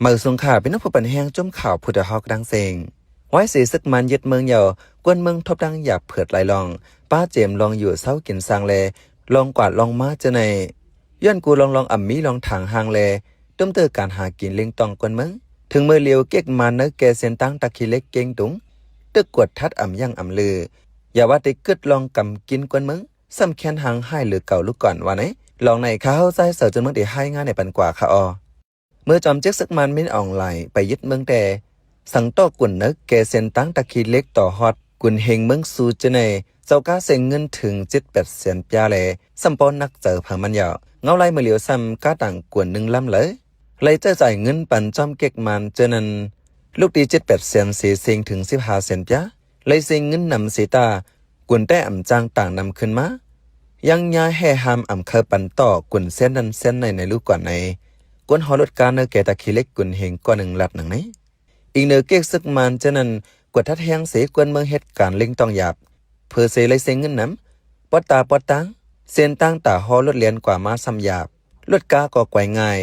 ເໝີສູງຄ່ະ ພີ່ນ້ອງຜູ້ປັນແຮງ ຈຸ້ມຂ່າວຜູ້ດອຍຮອກດັ່ງເສັງ. ວາຍເສສຶກມານຍຶດເມືອງແລ້ວ, ກວນເມືອງທົບທັງຢາບເຜືອດຫຼາຍລ່ອງ, ປ້າເຈມລອງຢູ່ເຊົາກິນຊ່າງແລ ລອງກວາດລອງມາເຈີໃນ ຍ້ອນກູລອງໆ ອຳມີລອງຖາງຫ່າງແລ ຕຸ້ມເຕີການຫາກິນເລັ່ງຕ້ອງກວນເມືອງ. ເຖິງມື້ຫຼຽວ ເກັກມານໃນແກ່ເສັ້ນທາງຕາຂີ້ເຫຼັກເກັງຕຸງ ຕຶກກວດທັດອຳຢ່າງອຳລື ຢ່າວ່າແຕ່ກຶດລອງກຳກິນກວນເມືອງ ສ່ຳແຄ້ນຫາງຮ້າຍຫຼືເກົ່າລູກກ່ອນວ່າໃນ. ລອງໃນຂ່າວເຮົາ ຊາຍເສີເຈີເມືອງ ໄດ້ຮາຍງານໃຫ້ປັນກວ່າຄ່ະອໍ. ເມື່ອຈອມເຈັກຊຶກມານມິນອອງລາຍໄປຍຶດເມືອງແຕ່ ສັງຕໍ່ກຸນເນີກແກ່ເສັ້ນທາງຕາຂີ້ເຫຼັກຕໍ່ຮອດກຸນເຮງເມືອງຊູເຈີໃນ ເຈົ້າກາເສັງເງິນເຖິງເຈັດແປດແສນປຽແລ ສ່ຳປໍໜັກເຈີເພິ່ນມັນຍາວ. ເງົາລາຍມື້ຫຼຽວສ່ຳກາຕ່າງກວນໜຶ່ງລຳເລີຍ ໄລ່ເຈີຈ່າຍເງິນປັນຈອມເກັກມານເຈີນັ້ນ ລູກຕີເຈັດແປດແສນເສເສັງເຖິງສິບຫ້າແສນປຽ ໄລ່ເສັງເງິນນຳເສຕາ ກຸນແຕ່ອຳຈ້າງຕ່າງນຳຄືນມາ ຍັງຍາແຫ່ຫ້າມອຳເຄີຍປັນຕໍ່ກຸນແສນນັ້ນແສນໃນໃນລູກກ່ອນໃນ. ຄົນຮອດລົດກາເນີແກ່ຕາຂີ້ເຫຼັກກຸນເຮງກ່ອນໜຶ່ງລັດໜັງໃນ. ອີງເໜີເກັກຊຶກມານເຈີນັ້ນ ກວດທັດແຮງເສ ກວນເມືອງເຮັດການເລັ່ງຕ້ອງຢາບ ເຜີເສໄລ່ເສັງເງິນນຳ ປອດຕາປອດຕາງ ເສັ້ນທາງຕາຮໍລົດແລ່ນກວ່າມາສ່ຳຢາບ ລົດກາກໍໄກວງ່າຍ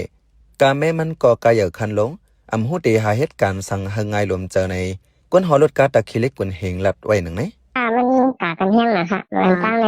ກາແມ້ມັນກໍກາເຫຍີຄັນລົງ ອຳຮູ້ເຕຫາເຮັດການສັງເຮີງ່າຍລວມເຈີໃນ. ຄົນຮອດລົດກາຕາຂີ້ເຫຼັກກຸນເຮງລັດໄວ້ໜັງໃນ. ອ່າ ມັນກາກັນແຮງນະຄະ ເອີ ເສັ້ນທາງໃນ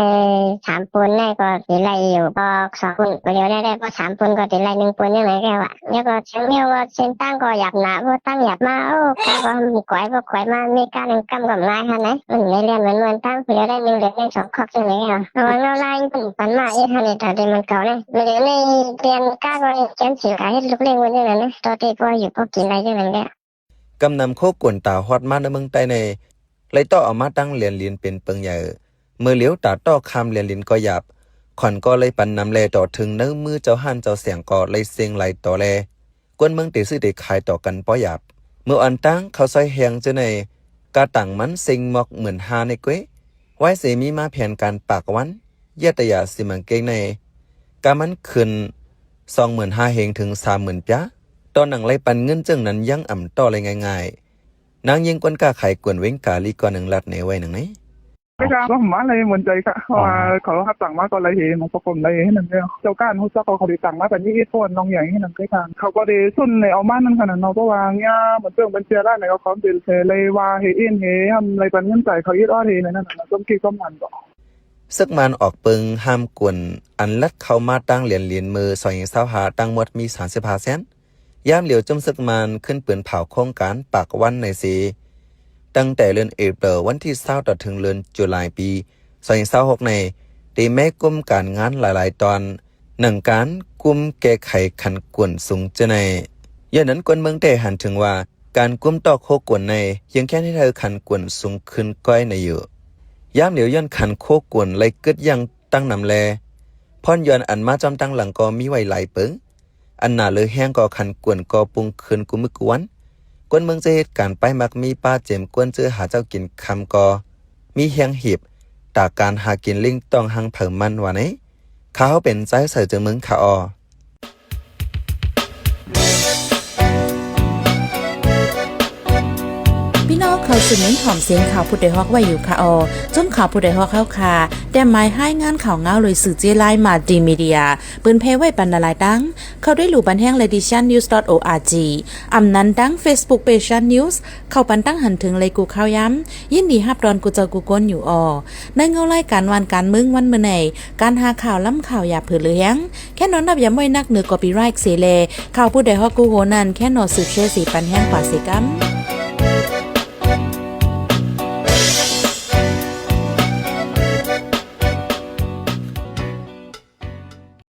ສາມປູນໃນກໍຊິໄລ່ຢູ່ບໍ່ສອງປູນ ບໍ່ດຽວໄດ້ ບໍ່ສາມປູນກໍຊິໄລ່ໜຶ່ງປູນຈັ່ງໃດແກ້ວະ ແລ້ວກໍເຊີງແນວວ່າເສັ້ນທາງກໍຫຍາບໜາ ບໍ່ຕັ້ງຫຍາບມາ ໂອ້ ກາກໍກວາຍບໍ່ກວາຍມາ ມີກາໜຶ່ງກຳກໍງ່າຍຫັ້ນນະ ມັນໄດ້ແລ່ນເໝືອນເມືອນທາງຜູ້ດຽວໄດ້ໜຶ່ງເດືອນໜຶ່ງສອງຄອກຈັ່ງໃດເນາະ ເພາະວ່າເງົາລາຍມັນປັນມາເອງຫັ້ນນີ້ ຕາເດມັນເກົ່ານະ ມື້ດຽວນີ້ແກ່ນກາກໍແກ່ນຊິກາເຮັດລູກເລ້ງໄວ້ຈັ່ງນັ້ນນະ ຕໍ່ເຕພໍຢູ່ພໍກິນໄດ້ຈັ່ງນັ້ນແຫຼະ. ກຳນຳໂຄກຸນຕາຮອດມາໃນເມືອງໃຕ້ໃນ ໄລ່ຕໍ່ເອົາມາຕັ້ງແລນລິນເປັນເປິງໃຫຍ່ ເມື່ອຫຼຽວຕາຕໍ່ຂ້າມແລນລິນກໍຫຍາບ ຂວັນກໍໄລ່ປັນນຳແລຕໍ່ເຖິງໃນມືເຈົ້າຮ້ານເຈົ້າສຽງກໍໄລ່ເສັງໄລ່ຕໍ່ແລ ກວນເມືອງເຕຊື້ເຕຂາຍຕໍ່ກັນປໍຫຍາບ. ເມື່ອອ່ອນຕາງເຂົ້າຊອຍແຮງເຈີໃນ ກາຕ່າງມັນເສັງໝອກໝື່ນຫ້າໃນເກວຍ ວາຍເສມີມາແຜນການປາກວັນ ເຢຍຕະຢາສີມັງເກງໃນ ກາມັນຂຶ້ນສອງໝື່ນຫ້າເຮງເຖິງສາມໝື່ນປຽ ຕໍ່ໜັງໄລ່ປັນເງິນເຈີນັ້ນຍັງອຳຕໍ່ໄລ່ງ່າຍໆ. ນາງຍິງຄົນຄ້າຂາຍກວນເວັງກາລີກ່ອນໜຶ່ງລັດໃນໄວ້ໜັງໃນ. ເຂົາມາໄລ່ໝົນໃຈກະ ເພາະວ່າເຂົາຮັບສັ່ງມາກໍໄລ່ເຮ ມັນກໍກົມໄລ່ເຮນັ້ນແຫຼະ ເຈົ້າການຮູ້ຈັກເຂົາ ເຂົາໄດ້ສັ່ງມາແບບນີ້ ເຮັດໂພດນ້ອງໃຫຍ່ເຮັດນັ້ນເດ້ ເຂົາກໍໄດ້ຊຸນໃນເອົາມານັ້ນຂະໜາດເນາະ ເພາະວ່າເງີຍມັນເຊິ່ງເປັນເສຍຫຼາຍໃນກໍຄວາມເປັນເສໄລ່ວ່າເຮເອັນເຮ ທຳໄລ່ປັນເງິນໃຈເຂົາອີດອອດເຮໃນນັ້ນນະ ສົມຄິດຄວາມຫັນບໍ່. ເສິກມານອອກເປິງຫ້າມກົນ ອັນລັດເຂົ້າມາຕັ້ງຫຼຽນລິນເມື່ອສອງພັນຊາວຫ້າ ທັງໝົດມີສາມສິບຫ້າແສນ. ຍາມຫຼຽວຈຸ້ມເສິກມານຂຶ້ນປືນເຜົາໂຄງການປາກວັນໃນເສ ຕັ້ງແຕ່ເດືອນເອເປີວັນທີຊາວ ຕໍ່ເຖິງເດືອນຈຸລາຍປີສອງພັນຊາວຫົກໃນ ເຕແມ້ກຸມການງານຫຼາຍໆຕອນ ໜັງການກຸ່ມແກ້ໄຂຂັນກວນສູງເຈີໃນ. ຍ້ອນນັ້ນ ຄົນເມືອງແຕ່ຫັນເຖິງວ່າ ການກຸ່ມຕອກໂຄກວນໃນ ຍັງແຄ້ນເຮັດໃຫ້ຂັນກວນສູງຂຶ້ນກ້ອຍໃນຢູ່. ຍາມຫຼຽວຍ້ອນຂັນໂຄກວນໄລ່ກຶດຢ່າງຕັ້ງນຳແລ ພອນຢອນອັນມາຈອມຕັ້ງຫຼັງກໍມີໄວ້ຫຼາຍເປີງ ອັນໜາເຫຼືອແຮງກໍຂັນກວນກໍປຸງຂຶ້ນກູ່ມື້ກູ່ວັນ. ຄົນເມືອງຈະເຮັດການໄປມັກມີປ້າເຈມກວນເຈີຫາເຈົ້າກິນຄ່ຳກໍມີແຮງຮີບ ຕາການຫາກິນເລັ່ງຕ້ອງຫາງເຜີມັນວ່າໃນ. ຂ້າເຮົາເປັນຊາຍເສີເຈີເມືອງ ຄາອໍ. ພີ່ນ້ອງເຂົ້າສູ່ເມັນຫອມສຽງຂ່າວຜູ້ດອຍຮອກໄວ້ຢູ່ຄະອໍ. ຈຸ້ມຂ່າວຜູ້ດອຍຮອກເຮົາຄະ ແຕ້ມໝາຍຮາຍງານຂ່າວເງົາໂດຍສື່ເຈ້ລາຍມາຕີມີເດຍ ເປີນແຜ່ໄວ້ປັນຫຼາຍໆຕັ້ງ. ເຂົ້າດ້ວຍຫຼູ່ບັນແຮງ Ladies Shan News dot org ອຳນັ້ນ ດັ່ງ Facebook Page Shan News ເຂົ້າປັນຕັ້ງຫັນເຖິງໄລກູ່ຂ່າວຍາມ. ຍິນດີຮັບຕ້ອນກູ່ເຈົ້າກູ່ຄົນຢູ່ອໍ. ໃນເງົາລາຍການຫວ່ານການເມືອງວັນມື້ໃນ ການຫາຂ່າວລ້ຳຂ່າວຢ່າເຜີເຫຼືອແຮງ ແຄ່ນອນນັບຢາມໄວ້ໜັກເໜືອ copyright ເສແລ ຂ່າວຜູ້ດອຍຮອກກູ່ໂຫນັ້ນ ແຄ່ນອນສືບແຊເສປັນແຮງກວ່າເສກຳ.